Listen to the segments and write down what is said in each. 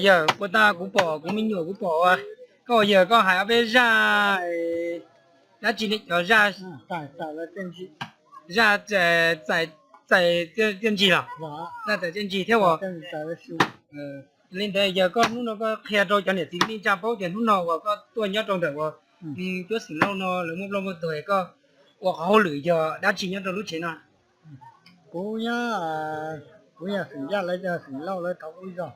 Yawg, puas tag? Kuv pom kuv me nyuam, kuv pom koj ua yawg koj hais ob peb zaj dab tsi ne? Cov zaj, zaj txais txiaj ntsig los, zaj txais txiaj ntsig thiab uas li ntawd yawg koj hnub no koj qhia rau cov niam txiv neej tsa paub tias hnub no uas koj tuaj nyob rau ntawm uas cuab xeem Lauj no lawv muaj nplooj muaj tuag, koj ua qhov hauj lwm yog dab tsi nyob rau lub tsev no? Kuv nyob, kuv yog xeem Yaj, lawv yog xeem Lauj, lawv thov kuv zog.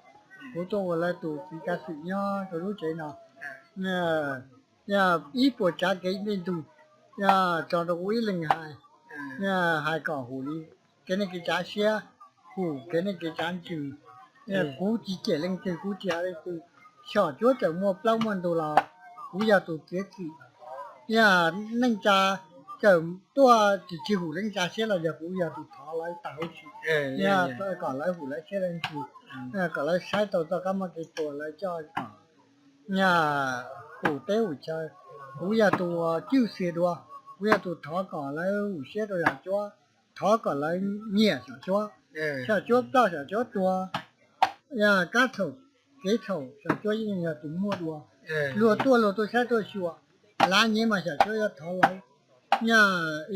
Kuv tuaj ua lawv tus txiv kav xwm nyob rau lub tsev no. Yog ib puas tsav kev ntej ntug, yog tso rau kuv ib leeg hais, yog hais kom hum li kev neej kev tsav siab, hum kev neej kev tsav ntsws. Kuv tsis cem leej twg, kuv tsis hais leej twg. Xyom cuab txawm muaj plaub muaj ntug los kuv yog tus txiav txim. Yog neej tsa txawm tuaj tsis tsis hum neej tsa siab los yog kuv yog tus thov lawv tag huv si, yog kom lawv hum lawv siab leej twg, kom lawv saib tau txoj kab mob kev tuag lawv coj kom, yog hum teb hum chaw. Kuv yog tus cwj xias dua, kuv yog tus thov kom lawv hum siab rau Xyom cuab, thov kom lawv nyiam Xyom cuab. Xyom cuab ploj Xyom cuab tuag, yog kab txhaum kev txhaum Xyom cuab yeej yog tus muaj dua. Luag tuaj luag tuaj saib tuaj xyuas, lav nyiav mas Xyom cuab yuav thov lawv,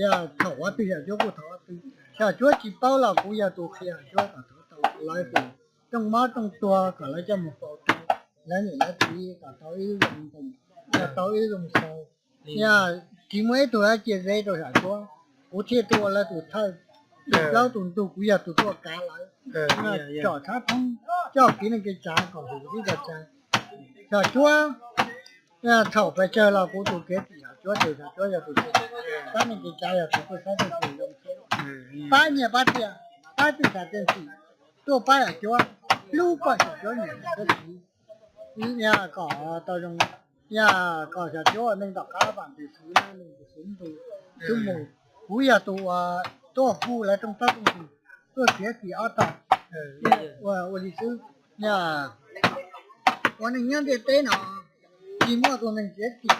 yog txhaum qhov twg Xyom cuab kuj thov qhov twg. Xyom cuab tsis paub los kuv yog tus qhia Xyom cuab kom thov tau lawv tus rooj mob rooj tuag kom lawv coj mus faus tau, lawv niam lawv txiv kom tau ib zoo ntees, kom tau ib zoo xaus. Yog tsis muaj ib tug dab cia ze rau Xyom cuab, kuv thiaj tuaj ua lawv tus thawj, tus plaub tus ntug kuv yog tus tuaj kav lawv, tsom txhab thoob, coj kev neej kev tsav kom hum tib co tsav. Xyom cuab txhaum pes tsawg los kuv tus kev txim Xyom cuab ces Xyom cuab yog tus txim, pab neej kev tsav yog tus tuaj saib tuaj xyuas zoo thiab. Pab nyiaj pab txiaj, pab txij tas txij txim, tuaj pab Xyom cuab, hlub pab Xyom cuab niam Xyom cuab txiv. Yog kom tau zoo, yog kom Xyom cuab ua neej tom qab vam tus xwb, neej tus xwb ntu xwb mus. Kuv yog tus uas tuaj hu lawv rooj plaub rooj ntug, tuaj txiav txim ob tog, ua li xwb. Yog ua neej nyob ntiaj teb no tsis muaj tus neeg txiav txim,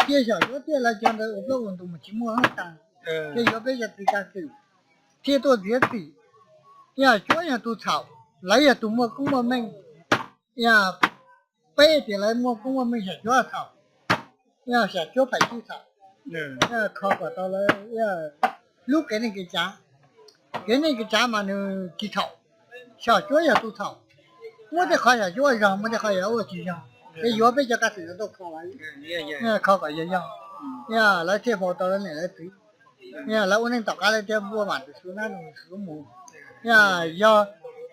cia Xyom cuab thiab lawv cov ntawd ua plaub ua ntug mus tsis muaj hoob tas, ces yuav peb cov txiv kav xwm thiaj tuaj txiav txim. Yog cuab yog tus txhaum, lawv yog tus muaj koob muaj meej. Yog peb tias lawv muaj koob muaj meej Xyom cuab txhaum, yog Xyom cuab phaim tib txhaum, kho kom tau lawv lub kev neej kev tsav. Kev neej kev tsav mas nws tsis txhaum, Xyom cuab yog tus txhaum. Muaj tej qhov Xyom cuab ua zog, muaj tej qhov Xyom cuab ua tsis zog, ces yuav peb cov kav xwm no tuaj kho lawv, kho kom yog yog, yog lawv thiaj faus tau lawv niam lawv txiv. Yog lawv ua neej tom qab lawv thiaj muaj vam tus xwb nab tus xwb mus. Yog, yog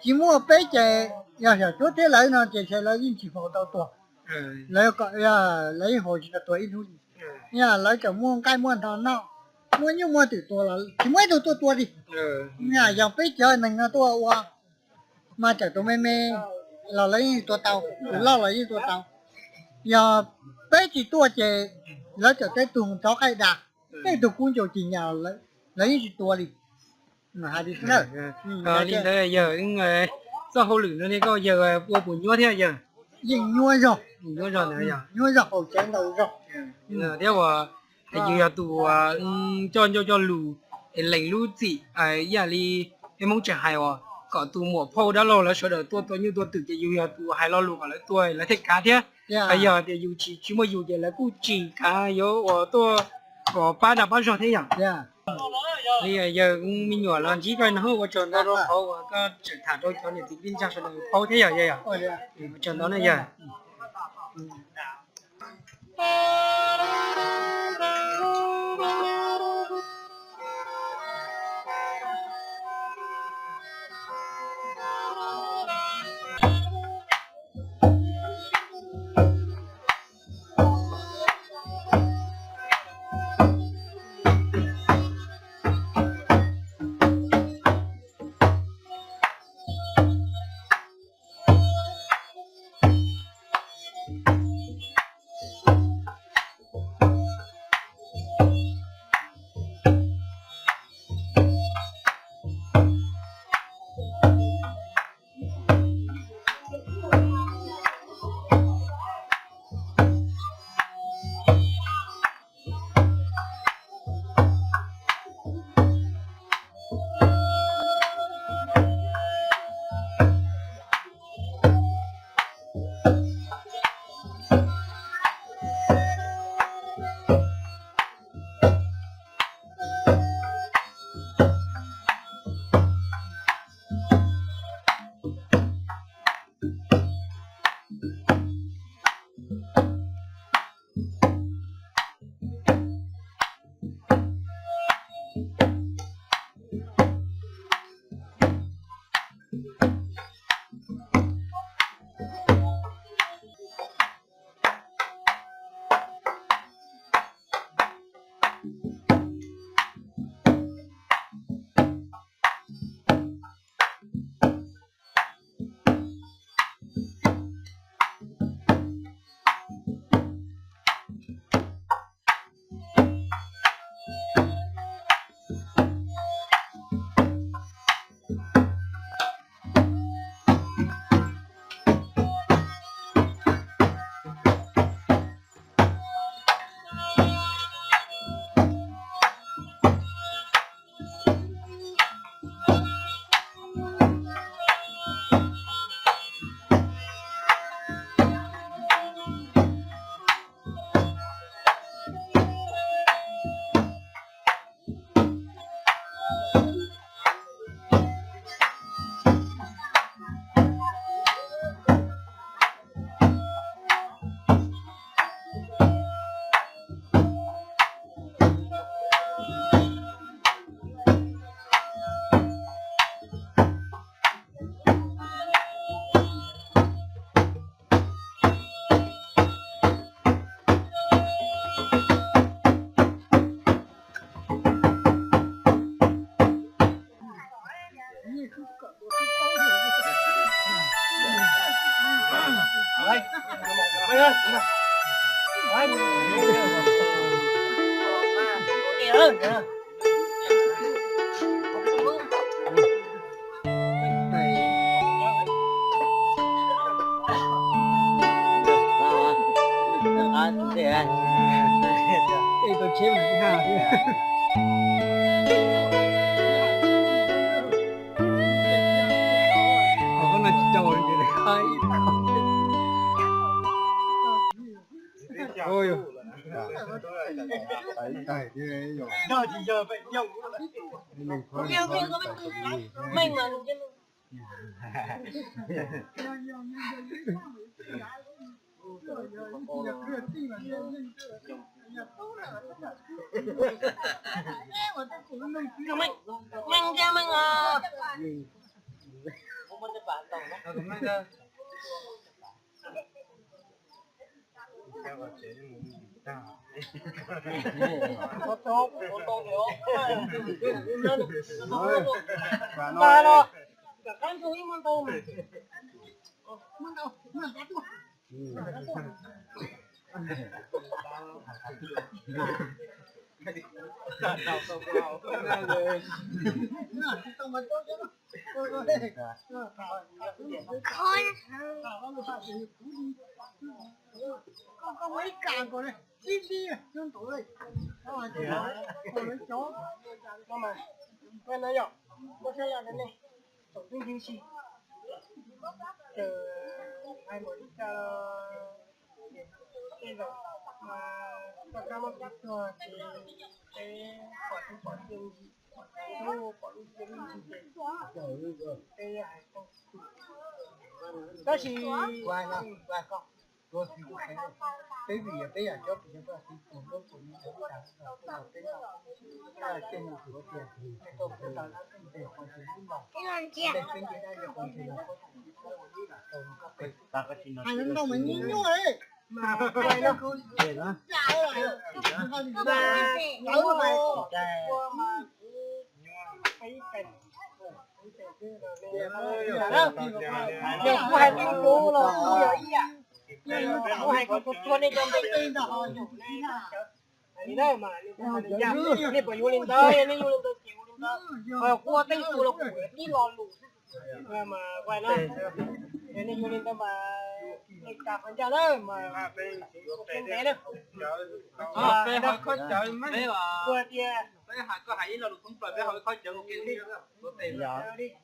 tsis muaj peb ces yog Xyom cuab thiab lawv no ces ntshe lawv yeej tsis faus tau tuag. Lawv, lawv yeej faus tsis tau tuag ib hnub li. Yog lawv tseem muaj nqaij muaj nto noj, muaj nyuj muaj twm tua los tsis muaj ib tug tuaj tua li. Yog peb cov neeg no tuaj ua mas txawm tus me me los lawv yeej tua tau, tus loj los yeej tua tau. Yog peb tsis tuaj ces lawv txawm tej tug rov qaij dag, tej tug kub ncau cig nyas, lawv yeej tsis tua li. Hais li xwb na. Li ntawd yawg, txoj hauj lwm no ne koj yawg ua puas nyuaj thiab yawg? Yeej nyuaj zog, nyuaj zog ntawd yog nyuaj zog, haus cawv ntau zog. Thiab uas yus yog tus coj ncauj coj lus, lees lub txim ib yam li peb Hmoob tseem hais uas kom tus muam phauj dab laug lawv sawv daws tuaj tua nyuj tua twm ces yus yog tus hais lo lus kom lawv tuaj lawv thiaj kav thiab. Yog tias yus tsis, tsis muaj yus ces lawv kuj tsis kav, yuav uas tuaj Kom pab dag pab zog thiab yom. Li yawg me nyuam los ntsib koj no ua tsaug ntau rau qhov uas koj tseem tham rau cov niam txiv kwv tij neej tsa sawv daws paub thiab yom yawg. Ua tsaug ntau na yawg. Ces hais npaum li cas los tej zaum Koj kab mob kab tuag ces peb pom tub pom tsiaj ntsim, pom tub pom lub tsiaj lub ntsim ces peb hais tau. Tab sis peb vim peb yam cov pis cov toj tiv tus lub tus ni tus tas peb tes tus tias peb tau peb tas peb tes qhov tus lub los peb nce dab yog qhov tus los peb tus lub los tau no koj peb. Hais ntau mas nyuaj nyuaj li. Yog kuv hais kuv tus los kuv yog ib yam, kuv hais kuv tus tuag nej cov npe tej ntawd ho yog li na mas nej puas yuav li ntawd, yog nej yuav li ntawd ces ua li ntawd. Kuv ua tej tus los kuv tib lo lus mas, yog nej yuav li ntawd mas nej tas qhov ncaj na mas kuv ntev na. Kuv tias,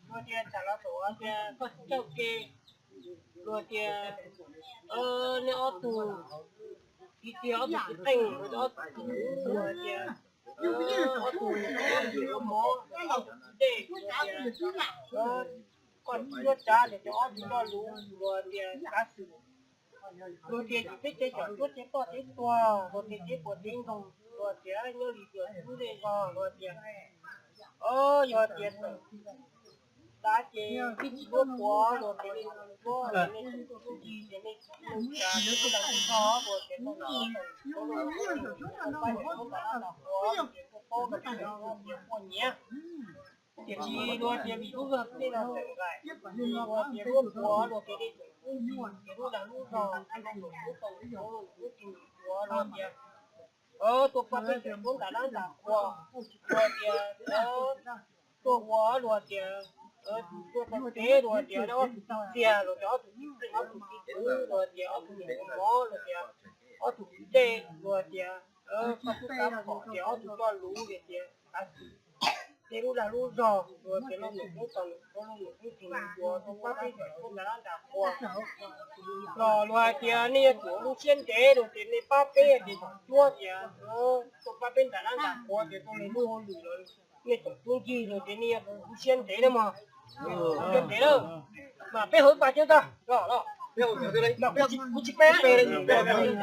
kuv tias tsam los tau tias koj coj ke, luag tias nej ob tug, tsis tias ob tug txiv qeej, ob tug txiv tub, luag tias ob tug ua mov, ob tug txiv dej, luag tias koj cuab tsav ces cov ob tug coj lus, luag tias kav xwm, luag tias yim peb cev com cuab cev toj cev tuag, luag tias cev puas cev nkoog, luag tias nyob li luag tub dej zog, luag tias o yog tias tawm dav ces tib tsis duab puav, luag tias nej tsis duab, nej tsis tuaj tub ncig ces nej tsis tub ncig, luag tias tau nyiav. Tiam sis luag tias vim lub zog tej no tseem nqaim, luag tias duab puav, luag tias dej tseem kub, tias lub dag lub zog, lub tau lub tau lub tsis puav, luag tias tuaj pab peb tseem tuab nram dab nram qhua, luag tias tuaj ua luag tias tus tuaj tau kev, luag tias ob tug txiag, luag tias ob tug txiv tub, luag tias ob tug niam ua mov, luag tias ob tug txiv dej, luag tias koj tub kab phom, tias ob tug coj lus, luag tias kav xwm nej lub dag lub zog, luag tias lub num lub tau lub num lub tsis nus, luag tuaj pab peb tseem tuab nram dab nram qhua los luag hais tias nej yuav tsum ua lub siab ntev, luag tias nej pab peb tias tseem cuab tias tuaj pab peb nram dab nram qhua tias tau li lub hauj lwm los nej tseem tub ncig, luag tias nej yuav tsum ua lub siab ntev na mog. Siab ntev na, mas peb hauv ib pas coob tag, mas kuv tsis peb, kuv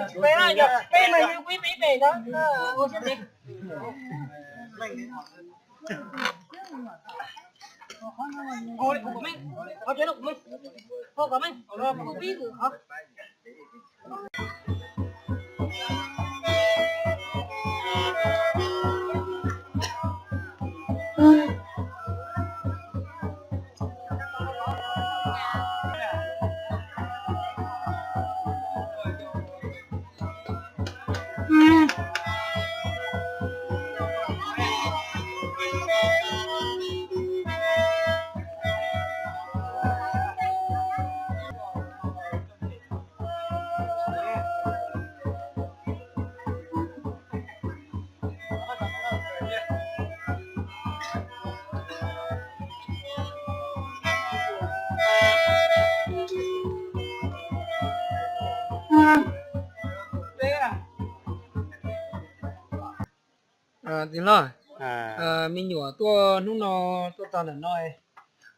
tsis peb na, yog tsis peb mas yog kuv ib peb ib peb ntawd, ua siab ntev. Tij laug, me nyuam tuaj hnub no tuaj txog ntawm no,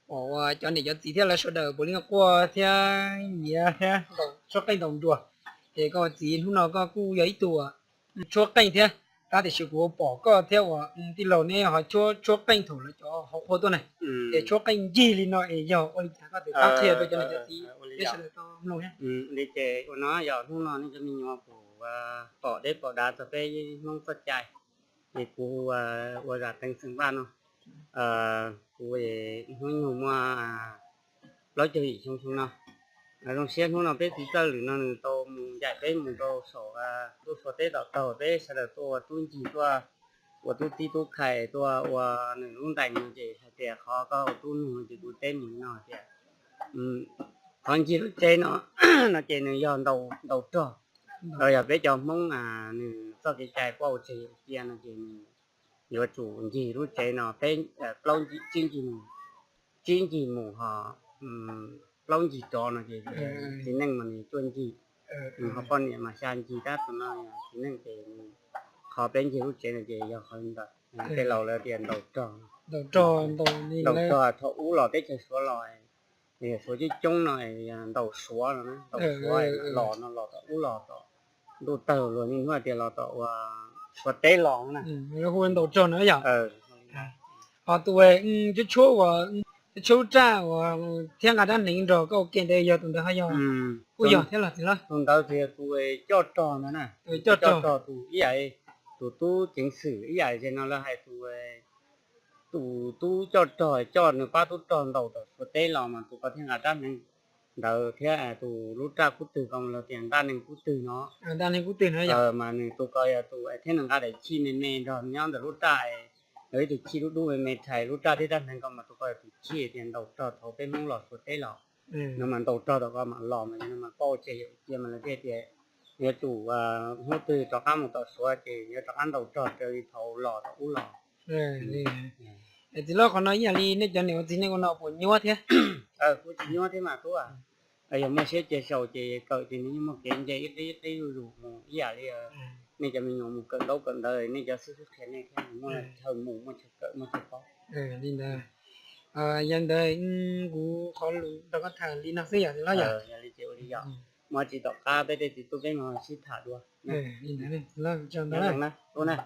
pom uas cov niam cov txiv thiab lawv sawv daws puav leej quaj thiab nyiav thiab tshuab qeej ntaus nruas, ces koj ua txiv hnub no koj kuj yog ib tug tshuab qeej thiab, tab tiam sis kuv pom koj thiab uas tij laug neb ho tshuab qeej thaum lawv cov hauv qhua tuaj na, ces tshuab qeej ncig li no es yog ua li cas koj txawm qab qhia rau cov niam cov txiv peb sawv daws tau mloog thiab. Li ces ua no yog hnub no nej cov me nyuam kuv pom deb pom dav txog peb Hmoob txoj cai, ces kuv ua zam qeej xeem Vaj no, kuv hnub nyoog muaj plaub caug yim xyoo xyoo no. Zoo siab hnub no peb txiv Txawj Lwm no nws tau mus ncaim peb mus rau saum Tub Sua teb tom taug, peb sawv daws tuaj ua tub ncig tuaj ua tub txib tub khai tuaj ua nws lub ntees no, ces hais tias qhov koj ua tub nug no ces kuv teb mus li no tias qhov ncig lub tsev no, no ces nws yog ntaus rog, los yog peb cov Hmoob nws txoj kev cai poj ua tseg cia no ces nws yuav tsum ncig lub tsev no peb plaub tsib ncig mus, tsib ncig mus ho plaub ncig rov no ces txiv neej mas nws tuaj ncig. Ho poj niam mas xya ncig tab tus no txiv neej ces qhov peb ncig lub tsev no ces yog qhov ntawd. Tej laus lawv tias ntaus rog, ntaus rog, ntaus rog thaum ub los teb chaws Suav los, suav coob coob no, ntaus suav no, ntaus suav los no los tom ub los tom ntuj tawg luag niaj hnub tias los tom ua suav teb los na. Hu ntaus rog no yog. Ho tus cuab tshuab uas, cuab tshuab lub raj uas thiab nqa rab hneev nrog koj ua ke ntawd yog tus ntawd ho yog, kuj yog thiab los txiv hlob? Tus ntawd tus coj rog ntawd na, tus coj rog, tus ib yam, tus tub ceev xwm ib yam li no lawv hais tus, tus tub coj rog coj nws pab tub rog ntaus tom suav teb los mas tus ko thiaj nqa rab hneev ntawd thiab tus lub raj kub twg ko los tias ntaj neeg kub twg no. Ntaj neeg kub twg no yog mas nws tus ko yog tus thiab nws nqa daim chij me me nrog nyob ntawm lub raj, yog ib tug chij dub dub me me rhais lub raj thiab rab hneev ko mas tus ko yog tus chij tias ntaus rog thaum peb Hmoob los suav teb los. No mas ntaus rog tom ko mam los mas no mas pauj tseg yam cia mas lawv thiaj tias yuav tsum hnub twg rov qab mus tom suav ces yuav rov qab ntaus rog raws li thaum los tom ub los. Txiv hlob, qhov no ib yam li nej cov niam ua txiv neej ua no puas nyuaj thiab? Kuj tsis nyuaj thiab mas tub. Yog muaj siab cia sau ces kawm ces nws yeej muaj kev nce ib qib ib qib zuj zus mus ib yam li nej cov me nyuam mus kawm ntaub kawm ntawv, nej cov xib hwb qhia nej thiab, muaj chaw mus muaj chaw kawm muaj chaw paub. Li ntawd, yog ntawd kuv qhov lus nrog koj tham li no xwb yog txiv hlob yog. Yog li ces ua li yog, muaj tsis tom qab peb tej txiv tub peb mam sib tham dua. Li ntawd, txiv hlob, txiv hlob na.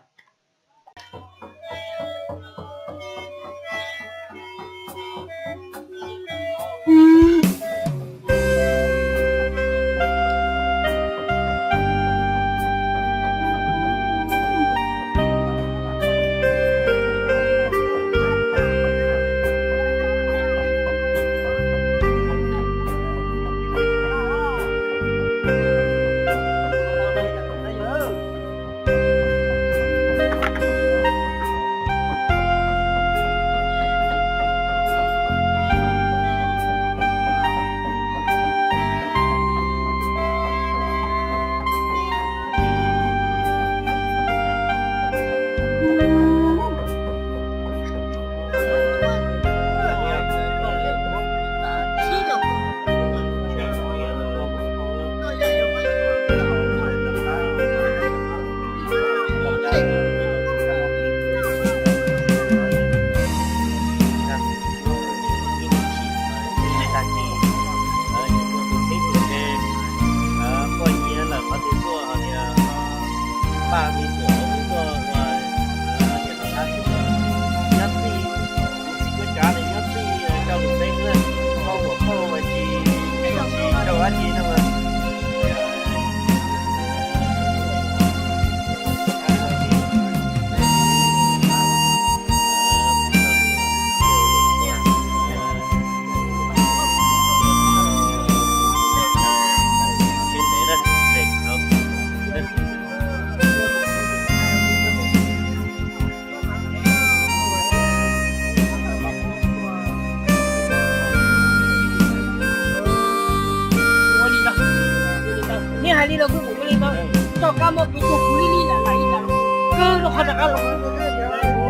Nej hais li los kuv ua li no, tso kab mob peb tuaj kuv li li lawm, kawg rau qhov rov qab los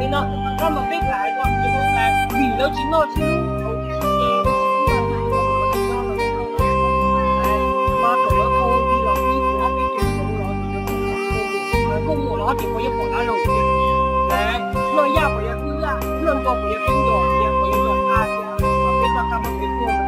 li no, kab mob peb hais no, vim lawv tsis noj tsis hlub, koj muam los ces puas yuav pom dab laug, luag yaj puas yuav kwj yaj, luag nco puas yuav kwj nco, puas yuav nco qab, peb tso kab mob peb tuaj.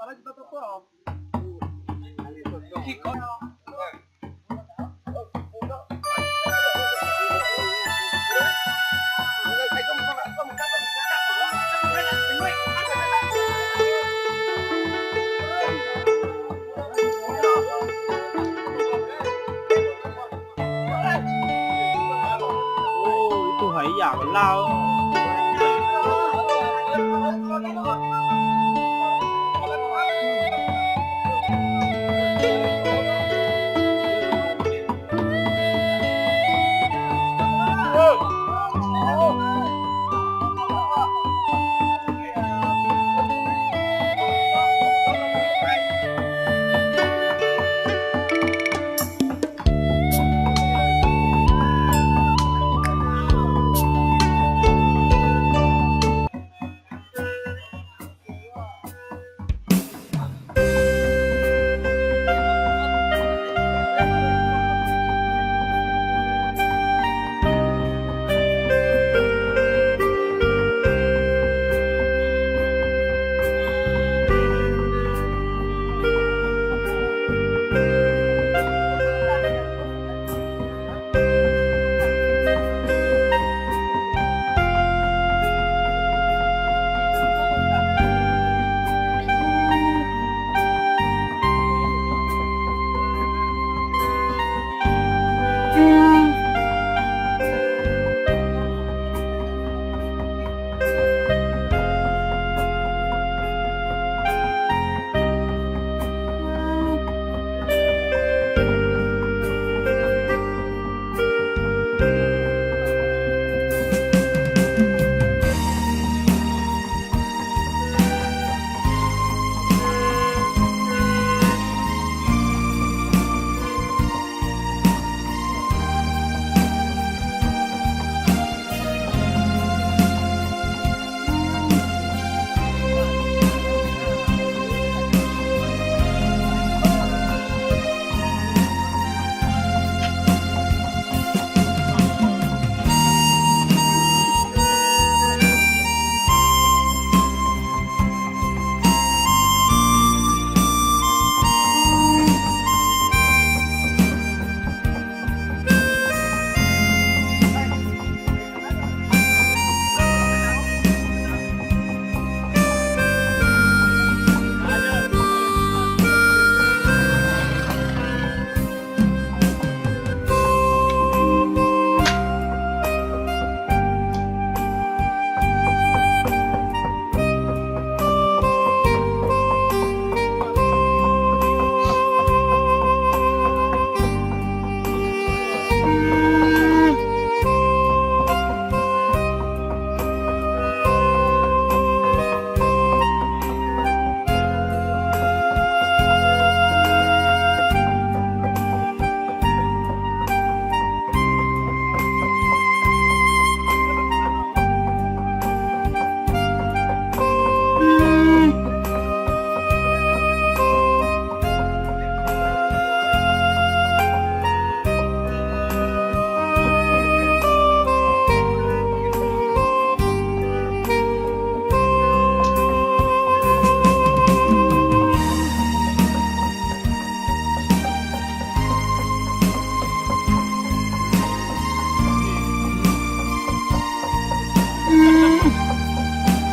Ib tug hais ib yam laj.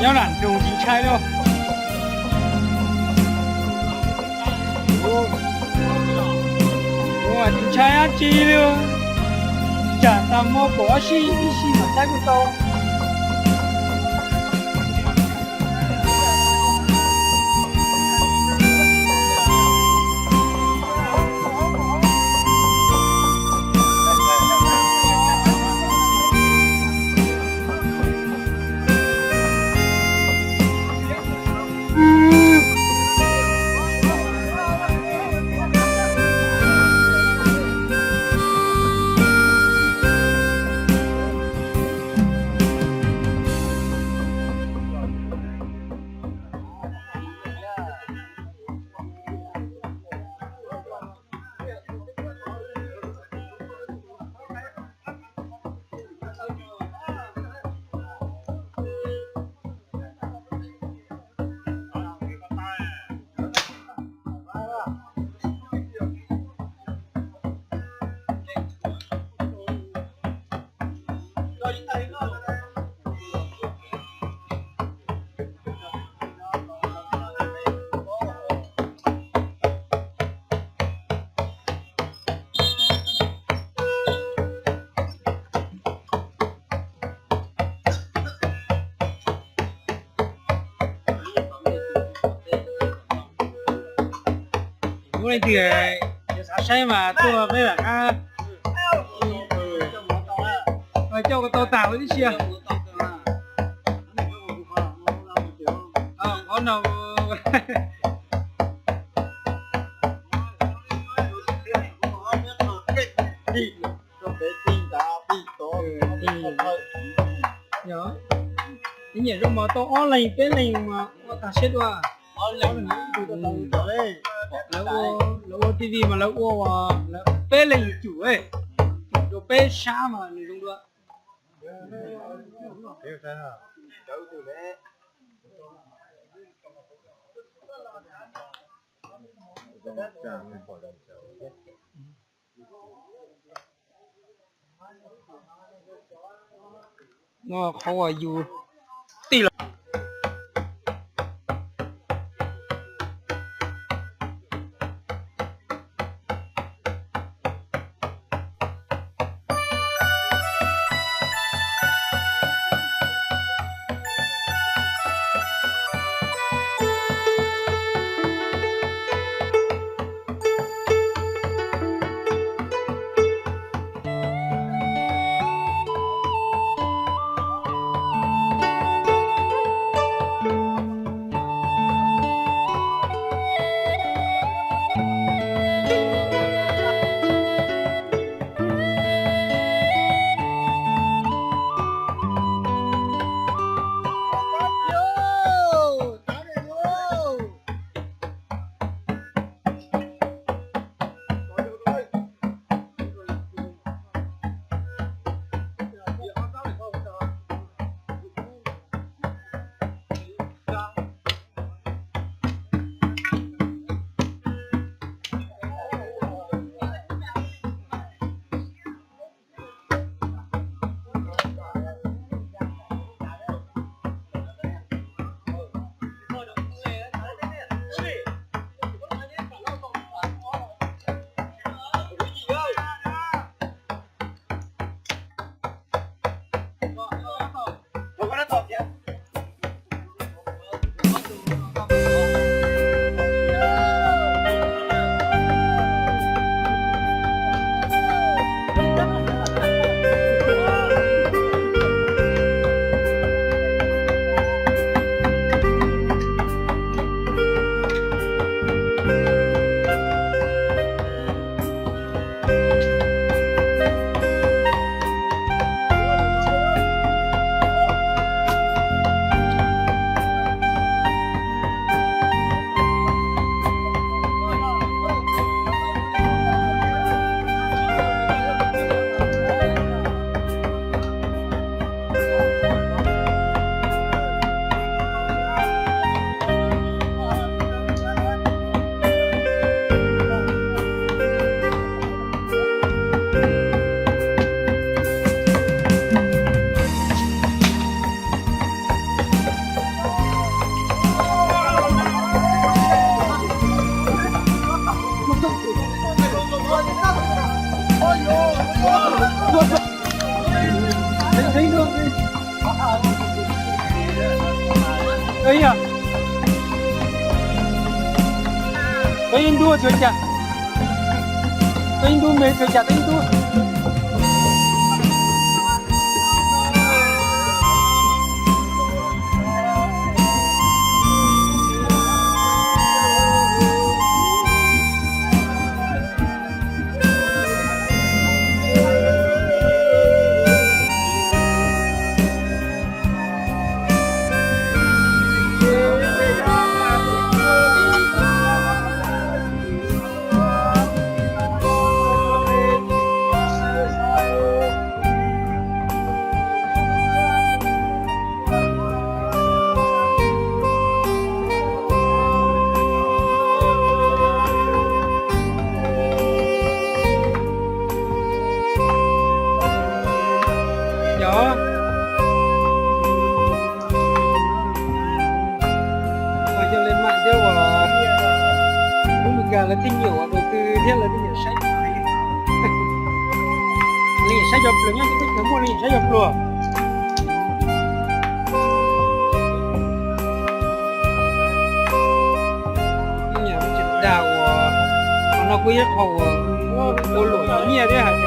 Nyob nram nroog tsis ntshai lauj. Ua tsis ntshai dab tsi li. Tsam tas muaj pom ob sij ib sij mam saib kuj tau. Muaj leej twg xav saib mas tuaj peb lam qab coj ko tau tas ua tib si. Qhov no nyiam zoo mas tau ob leeg peb leeg mas ua tag siab dua. Lawv ua T V mas lawv ua peb leeg cum, rau peb sab mas nws zoo dua. Muaj qhov uas yus tij los. Peb ib ntub tsuas cas, peb ib ntub me tsuas cas peb ib ntub. Yog, yog li mas thiab uas lub Meskas lawv thiaj nyiam ua đầu tư thiab lawv thiaj nyiam saib, lawv nyiam saib cov pluas nyob teb chaws muaj lawv nyiam saib cov pluas. Nyiam tseem dag uas No kuj ib qho uas ua luam nyiaj thiab hais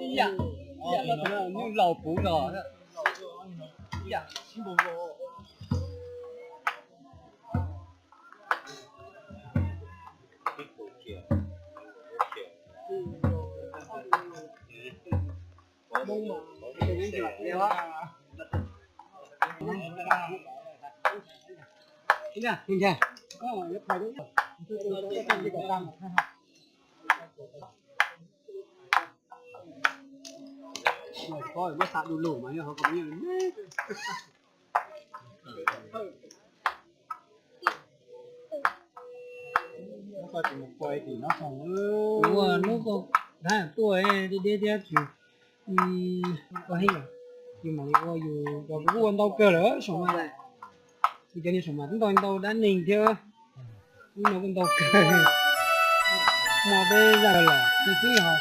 tias Nyuj laus puv no. Muab xa du lug mas yog ho kom me nyuam. Hnub koj dab tuaj deb deb thiab tsis ua heej, yus mam li ua yus, kuv kuj ua ntau kawg lawm saum mas, yus cov niag saum mas twb ntau ntau dab neeg thiab. Ub, no kuj ntau kawg. Muaj peb zaj los twb tib ho.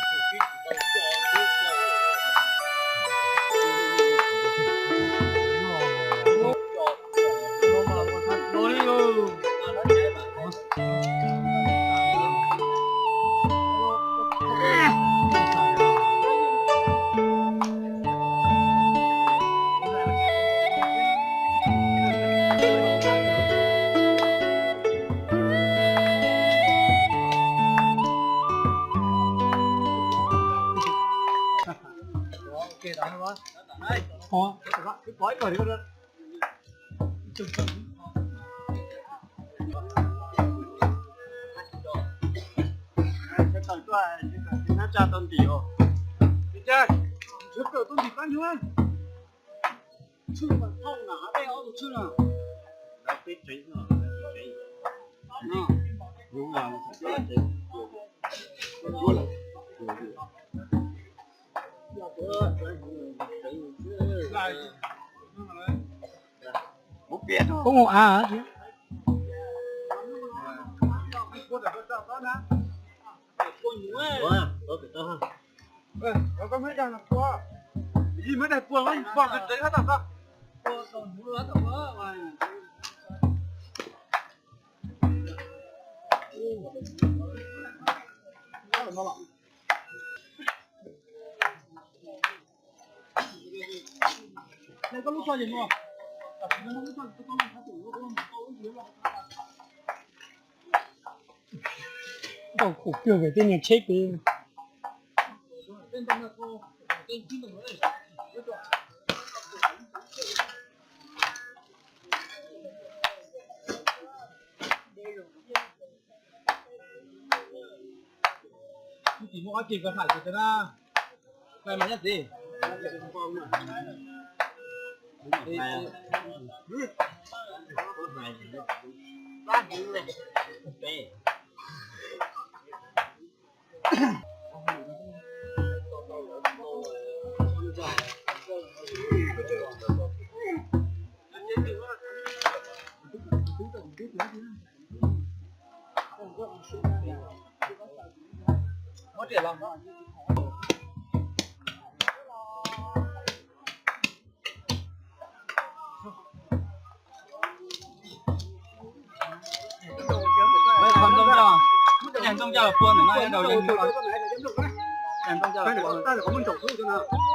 Koob ua av thiab. Tau khum kiag tej niag tsheb pem. Ib tsis muaj ob ceg koj tham tsis tau na. Hlais mas nyob txiv. Qhov ntoo coj, cog ntoo coj los pua ntawm no, yog daus yeej, cog ntoo coj los pua.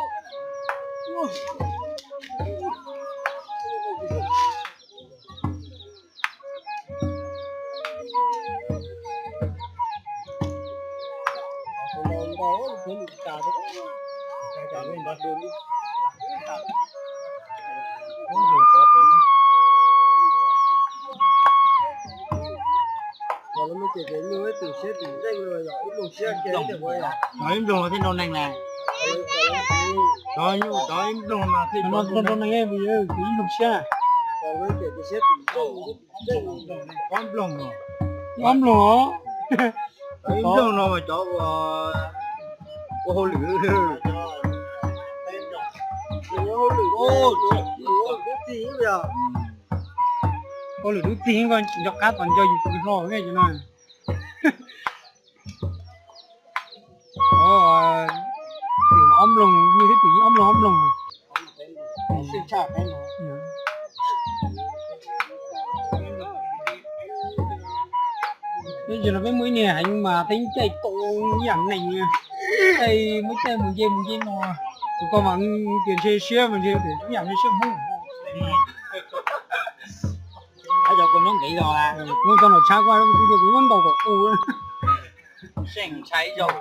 Cov ib nploog thiaj nrau neeg na. Cov ib nploog no thiaj nrau neeg, ib nploog siab. Ob nploog os. Ib nploog no mas cov ua, ua hauj lwm. Hauj lwm twb txig, koj nco qab tos nco yus tus hlo ne cov no. Ob nploog, yus twb tsis ob nploog ob nploog. Tsis no peb muaj ib niag heev mas teeb caij tau ib yam neeg, caij muab caij mus nce mus nce no, tus koj mas tias ntshe siab mas ntshe ib yam ntshe siab Hmoob. Kuv tau nram tshab kuv tias kuv muab ntaus kom tu. Seej ntshai ib zaug.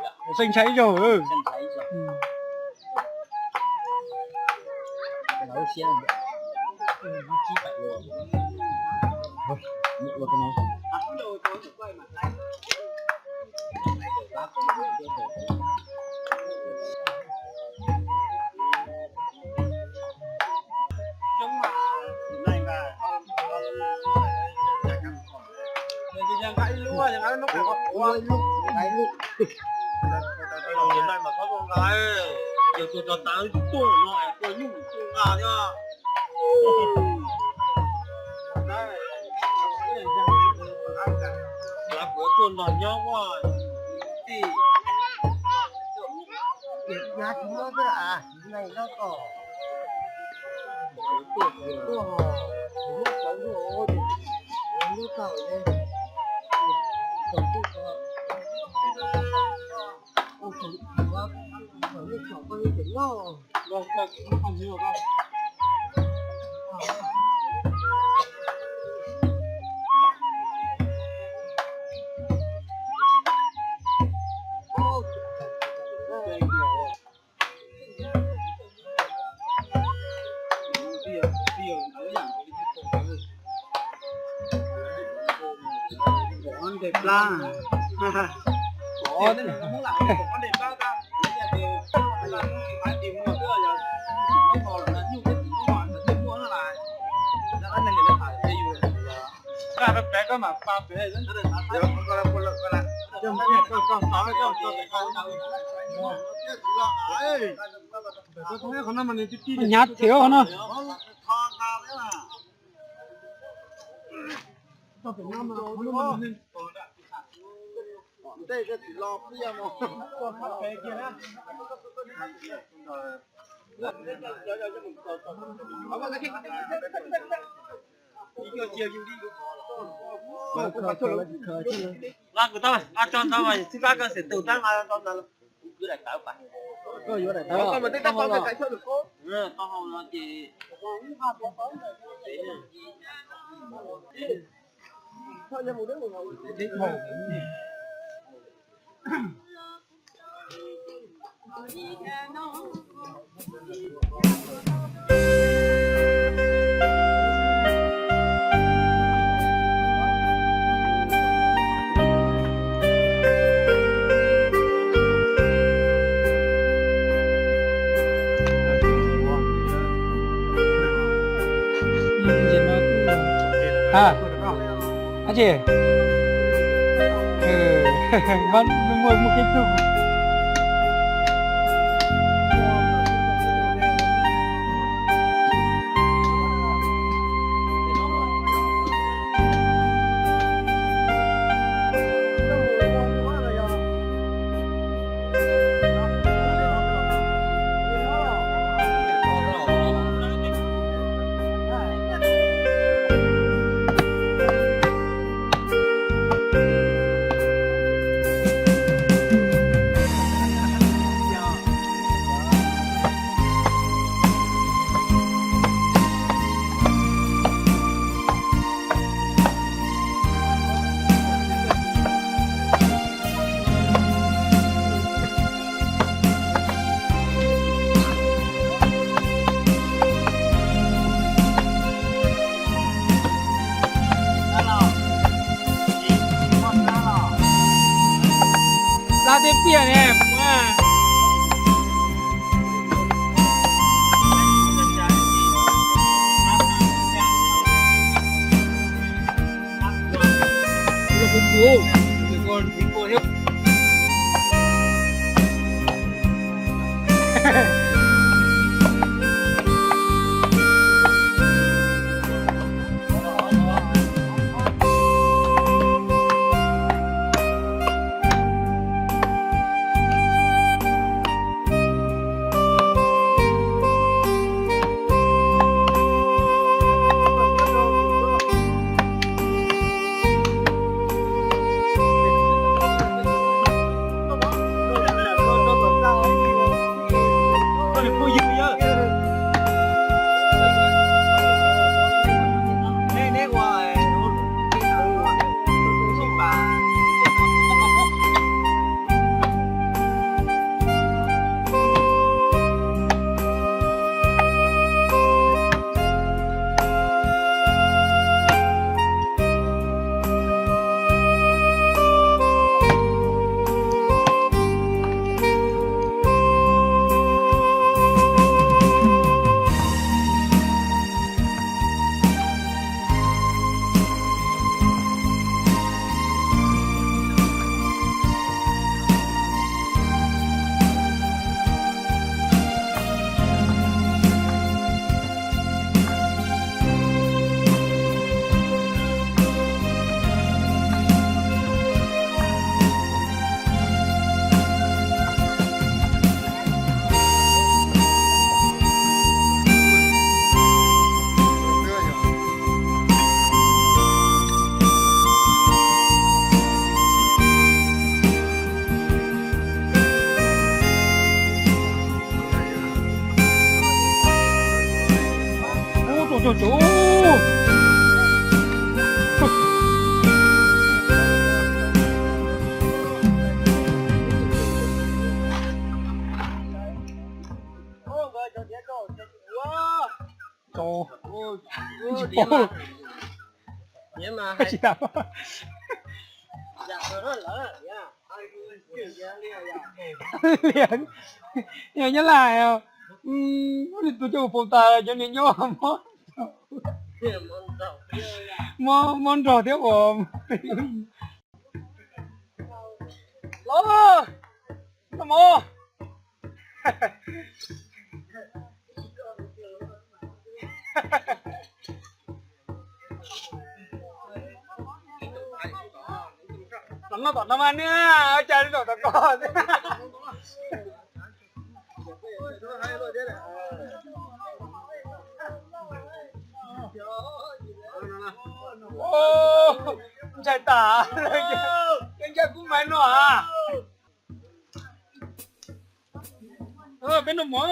Yog tus tov tav tuaj no es koj nyuj tuaj nqa thiab. Lav kuv tuaj nrog nyob ua tij. Tias tsis muab thiab as, neeg loj kom tuaj, tuaj ho, kuv muab cov lub, lub tau ne, kom tuaj ko, ua thaum ub, thaum ub tsom koj yeej tseem loj. Ntes plab. Hnyav thiab qhov no. Nqa kuv tau, nqa tso ntawd mas tsis nqa koj xeem tus tab nqa tso ntawd. Koj yuav daim tawv os. Tau hau no ces Ab tsi, muaj muaj kib tug. Xav tiag tiag ne. Ub, tsuj tsuj tsuj. Tsis paub. Tsis tas. Liam, yog Nyab Laj, tus coj mus faus tas cov niag nyob mob, mob nrog thiab ua. Los, noj mov. Los noj tom no mas niag, cas li tom tom koj. Ntshai tas, ntshai kub mais no a. Peb noj mov.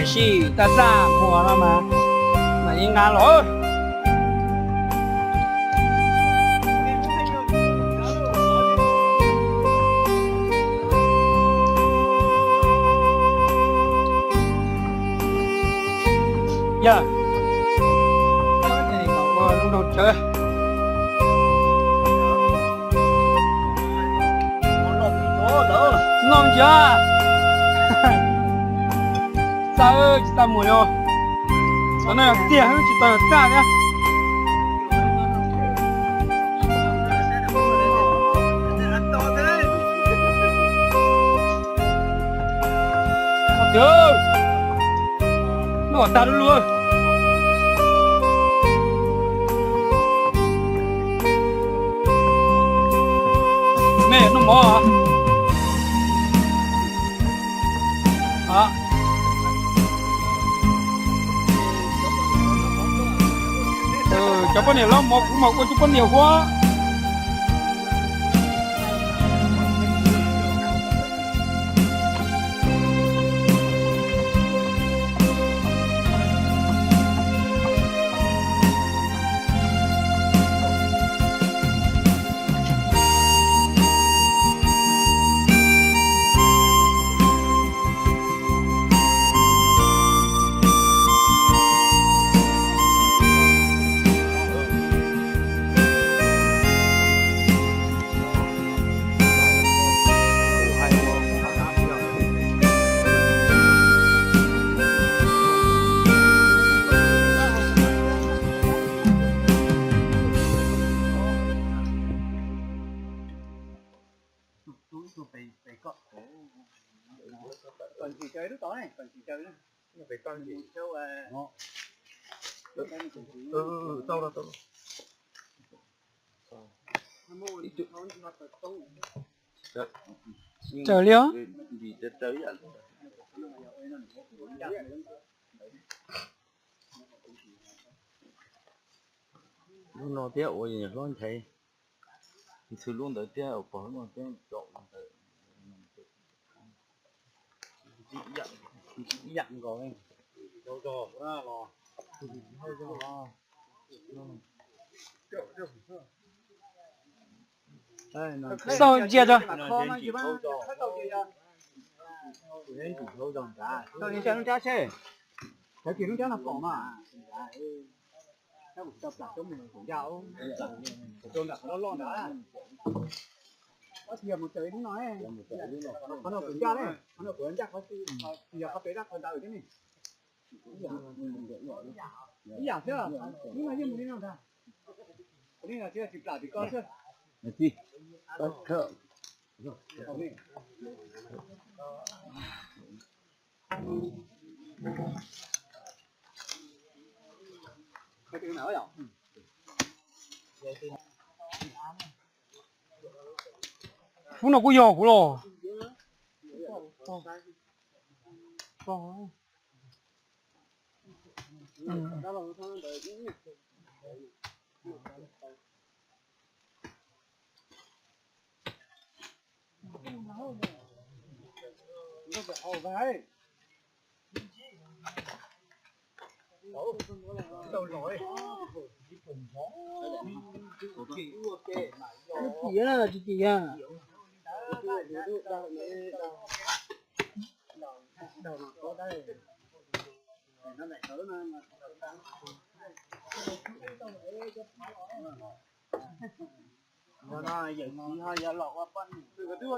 Sij tag zaj muag no mas, mas yeej nqa los. Yog, ua lub nrau tsawv. Noj ntsia. Txawj tsis tau mus yog. Cov no yog tiag, tsis tau yog txaj thiab. Noj tag lub lub. Mej noj mov. Cov poj niam los mov kuv mam ua cov poj niam huab. Tsaws li os. Lub no thiab ua hlob nchaiv, ntxhw lub ntawd thiab pog lub no thiab tso ntawd. Ib yam nkaus. Xauj ntsia rau. Qhov no kuv ncaj ne, qhov no kuv ncaj qhov twg, yog qhov pem dab qhov ntawd thiab ne. Ib yam xwb, lub no yeej mus li no ntag. Li no tsis plam tim ko xwb. Lub no kuj yog kuv los. Tsis chim, tsis chim.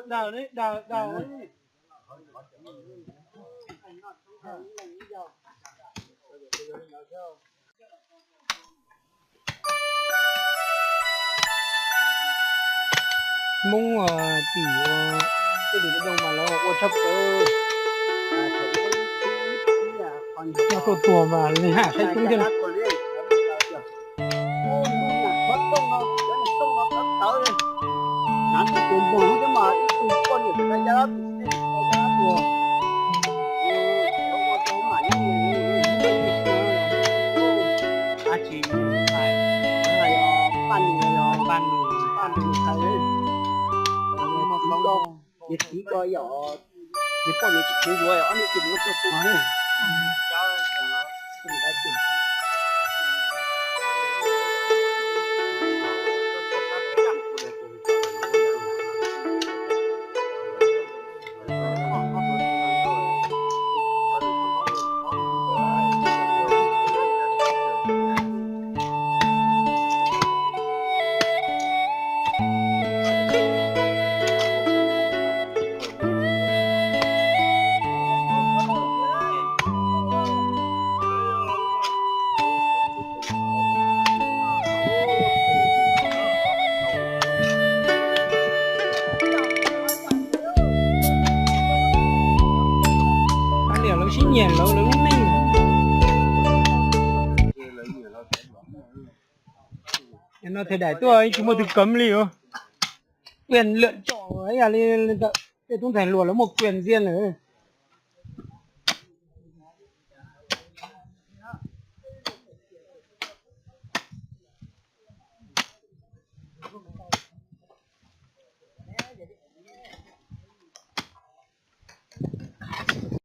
Daws, daws, daws. Hmoob tim tej tim doo mas lawv ua tshaj plaws. Noj tuaj tuag mas li haj saib tub thiab. Ces txiv ko yog, ces poj niam tsis tshua yuav ob niag tus mus tuaj tuaj. Niam lawv sib nyiam lawv lub neej. No thais daim tuaj tsis muaj twg kam li os. Quyền lựa chọn ib yam li tej tub ntxhais hluas lawv muaj quyền riêng lawm.